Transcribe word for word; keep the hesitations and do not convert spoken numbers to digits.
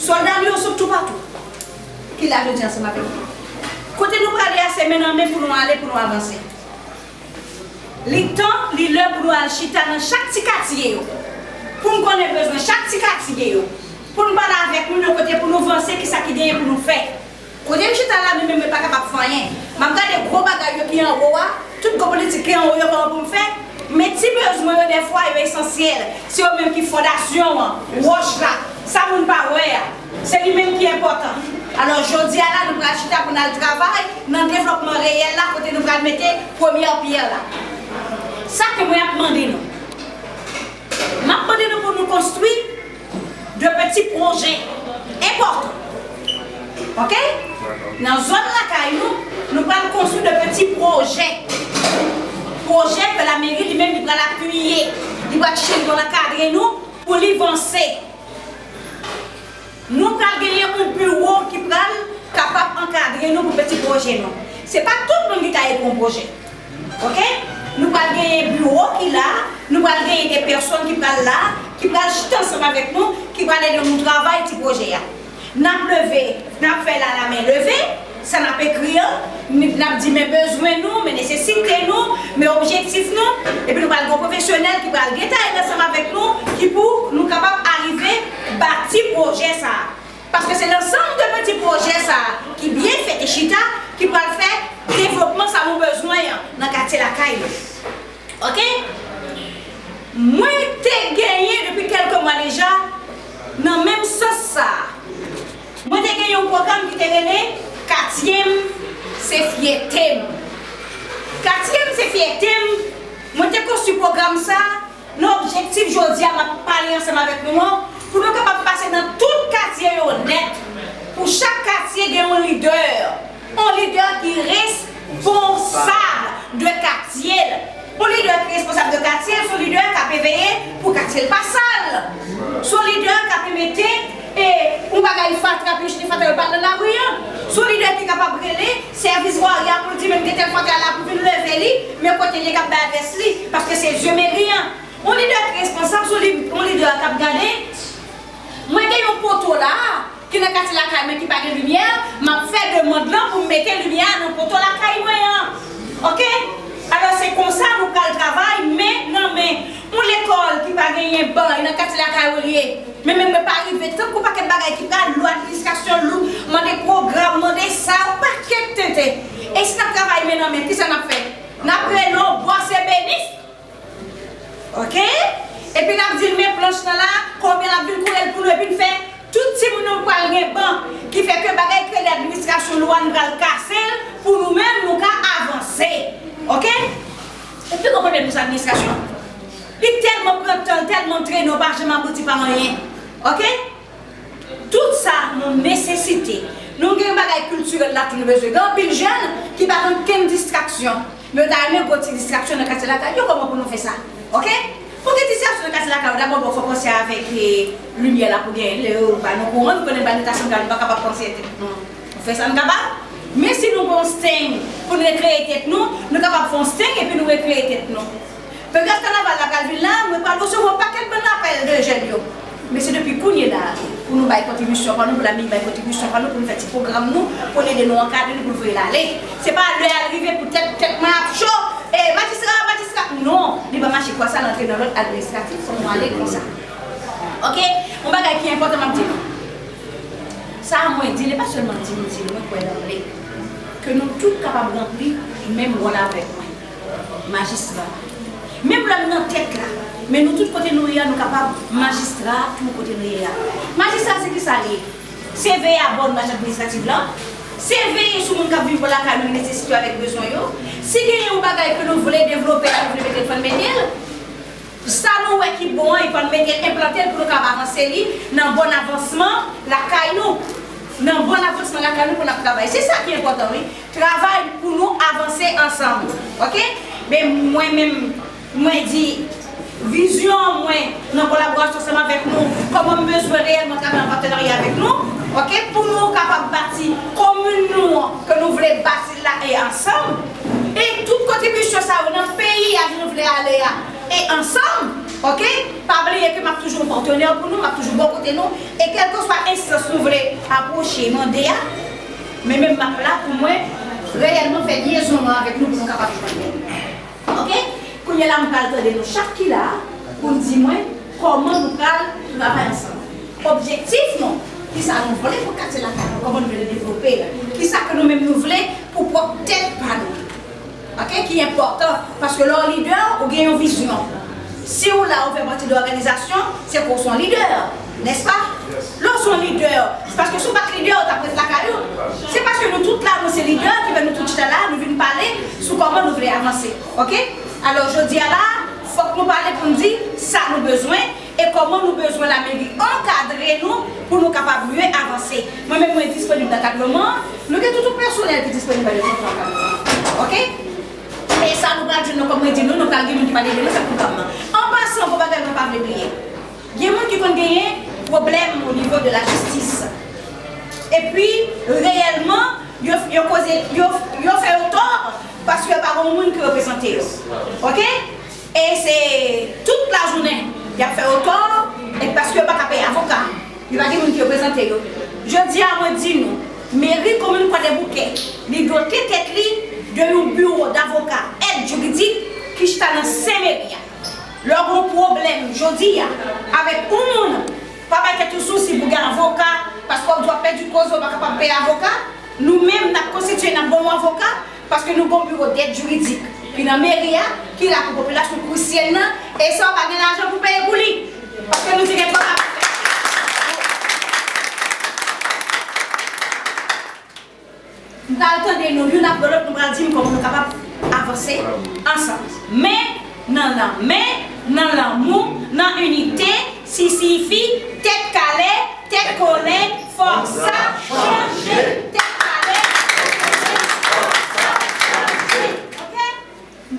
Sòlda nou yo sot toupatou ki la jodi ansanm avèk nou. Kote nou prale a, se men nan men pou nou ale, pou nou avanse. Li tan, li lè pou nou al chita nan chak ti katye yo, pou n konnen bezwen chak ti katye yo, pou n pale avèk moun yo kote pou nou vanse, kisa ki genyen pou nou fè. Kote m chita la, mwen menm, mwen pa kapab fè anyen. M ap gade gwo bagay yo ki anwo a, tout gwo politik ki anwo yo, kòman pou m fè? Men ti bezwen yo, dèfwa, yo esansyèl. Se yo menm ki fondasyon an, wòch la, sa moun pa wè a. Se li menm ki enpòtan. Alò, jodi a la, nou pral chita pou n al travay nan devlòpman reyèl la, kote nou pral mete premyè pyè la. Sa ke mwen ap mande nou. M ap mande nou pou nou konstwi de peti pwojè enpòtan. Oke? Nan zòn lakay nou, nou pral konstwi de peti pwojè. Pwojè ke lameri li menm li pral apiye, li pral chèche pou l ankadre nou, pou li vanse. Nou pral genyen yon biwo ki pral kapab ankadre nou pou peti pwojè nou. Se pa tout moun ki ka ekri yon pwojè. Oke? Nou pral genyen biwo ki la, nou pral genyen de pèsòn ki pral la, ki pral chita ansanm avèk nou, ki pral ede nou travay ti pwojè a. N ap leve, n ap fè l a la men leve, sa n ap ekri an, n, n ap di men bezwen nou, men nesesite nou, men objektif nou, epi nou pral gen yon pwofesyonèl ki pral gentan ede ansanm avèk nou, ki pou nou kapab arive bati pwojè sa a. Paske se lansanm de peti pwojè sa a ki byen fèt e chita ki pral fè devlopman sa nou bezwen an nan katye lakay nou. Oke? Mwen te genyen depi kèlke mwa deja nan menm sans sa a. Mwen te gen yon pwogram ki te rele Katye m se fyète m. Katye m se fyète m, mwen te konstwi pwogram sa a nan objektif jodi a m ap pale ansanm avèk nou an, pou nou kapab pase nan tout katye yo nèt, pou chak katye gen yon lidè, yon lidè ki responsab de katye l. Yon lidè ki responsab de katye l, se yon lidè k ap veye pou katye l pa sal. Se yon lidè k ap mete, e, yon bagay fatra, pou yo jete fatra, yo pa nan lari an. Se yon lidè ki kapab rele sèvis vwari a pou l di menm gen tèl fatra la pou vin leve li, men kote l ye k ap bay adrès li, paske se zye meri an. Yon lidè ki responsab, se yon li-, yon lidè k ap gade. Mwen gen yon poto la, ki nan katye lakay mwen ki pa gen limyè, m ap fè demann lan pou m mete limyè a nan poto lakay mwen an. Oke? Alò, se konsa nou pral travay, men nan men. Yon lekòl ki pa genyen ban, e nan katye lakay ou l ye. Men, men mwen pa rive, tankou pakèt bagay ki pral lou, administrasyon lou, mande pwogram, mande sa, yon pakèt tenten. E si n ap travay men nan men, kisa n ap fè? N ap rele yon bòs ebenis. Oke? Epi n ap di l men planch lan la, konbyen l ap vin koule l pou nou, epi n fè tout timoun nou pral gen ban, ki fè ke bagay k rele administrasyon lou a, nou pral kase l pou nou menm, nou ka avanse. Oke? Ou pi gwo pwoblèm nou se administrasyon. Li tèlman pran tan, li tèlman trennen, ou pa janm abouti pa anyen. Oke? Tout sa nou nesesite. Nou gen yon bagay kiltirèl la tou nou bezwen. Gen anpil jèn ki pa konn kenn distraksyon. Men yo ta renmen gwo ti distraksyon nan katye lakay yo. Kòman pou nou fè sa? Oke? Pou gen distraksyon nan katye lakay yo, dabò, bon, fò w panse avèk, e, limyè la pou gen. Lè yo ba nou kouran, nou konnen ba nou ta santral, nou pa kapab panse tèt nou. Nou fè sa nou kapab. Men si nou gen yon steng pou nou rekreye tèt nou, nou kapab fè yon steng epi nou rekreye tèt nou. Peryòd kanaval la pral vin la, mwen pral resevwa yon pakèt bann apèl de jèn yo. Men se depi kounye la pou nou bay kontribisyon pa nou, pou lameri bay kontribisyon pa nou, pou nou fè ti pwogram nou, pou l ede nou ankadre nou, pou l voye l ale. Se pa lè a l rive pou tèt, tèt mwen ap cho, e majistra, majistra. Non, li pa mache konsa, l antre nan lòd administratif, fò nou ale konsa. Oke? Yon bagay ki enpòtan m ap di nou. Sa a mwen di, li pa sèlman di m di, mwen kwè nan li. Ke nou tout kapab ranpli menm wòl avèk mwen. Majistra. Menm lè m nan tèt la, men nou tout kote nou ye a, nou kapab majistra tou kote nou ye a. Majistra se kisa li ye? Se veye a bòn mach administrativ lan, se veye sou moun k ap viv bò lakay nou ki nesesite yo avèk bezwen yo. Si genyen yon bagay ke nou vle devlope la, nou vle mete l, fò n mete l. Sa nou wè ki bon an, epi n mete l, enplante l pou nou kapab avanse li nan bòn avansman lakay nou. Nan bòn avansman lakay nou pou n ap travay. Se sa ki enpòtan, wi. Travay pou nou avanse ansanm. Oke? Men mwen menm, mwen di, vizyon mwen nan kolaborasyon ansanm avèk nou, kòman m bezwen reyèlman travay an patenarya avèk nou, oke, pou nou kapab bati komin nou an, ke nou vle bati la e ansanm, e tout kontribisyon sa yo nan peyi a ke nou vle ale a e ansanm, Ok? Pa bliye ke m ap toujou yon patnè pou nou, m ap toujou bò kote nou, e kèlkeswa enstans nou vle apwoche, mande a, men menm m ap la pou mwen reyèlman fè lyezon an avèk nou pou nou kapab jwenn li. Ok? Kounye a la, m pral tande nou chak ki la a pou n di mwen kòman nou pral travay ansanm. Objektif nou, kisa nou vle pou katye lakay nou, kòman nou vle devlope l, kisa ke nou menm nou vle pou pwòp tèt pa nou. Ok? Ki enpòtan, paske lè w lidè, ou gen yon vizyon. Si w la, ou fè pati de òganizasyon, se ke w se yon lidè, nèspa? Lè w se yon lidè, se paske si w pa t lidè, ou t ap ret lakay ou. Se paske nou tout la, nou se lidè, ki fè nou tout chita la, nou vin pale sou kòman nou vle avanse. Ok? Alò, jodi a la, fòk nou pale pou n di sa nou bezwen e kòman nou bezwen lameri ankadre nou pou nou kapab mye avanse. Mwen menm, mwen disponib nan ankadreman an. Nou gen tout yon pèsonèl ki disponib nan ankadreman an. Ok? E sa nou pral jwenn nan, kòm mwen di nou, nou pral gen moun ki pral ede nou fè pwogram nan. An pasan, pou bagay mwen pa vle bliye. Gen moun ki konn genyen pwoblèm o nivo de lajistis. Epi, reyèlman, yo, yo koze, yo, yo fè yo tò paske yo pa gen moun ki reprezante yo. Ok? E se tout lajounen, y ap fè yo tò, e paske yo pa ka peye avoka. Yo pa gen moun ki reprezante yo. Jodi a, mwen di nou, meri komin Kwadèboukè, li dote tèt li de yon biwo davoka, èd jiridik, ki chita nan sen meri a. Lè w gen yon pwoblèm jodi a avèk yon moun, pa bay tèt ou sousi pou gen avoka, paske w ap di w ap pèdi koze, w pa kapab peye avoka. Nou menm, n ap konstitiye, n ap ba w yon avoka, paske nou gen yon biwo dèd jiridik ki nan meri a, ki la pou popilasyon Kwisyèn nan, e sa w pa gen lajan pou peye pou li, paske nou di gen twòp afè. M pral tande nou youn apre lòt, nou pral di m kòman nou kapab avanse ansanm. Men nan lanmen, nan lanmou, nan inite, si siyifi tèt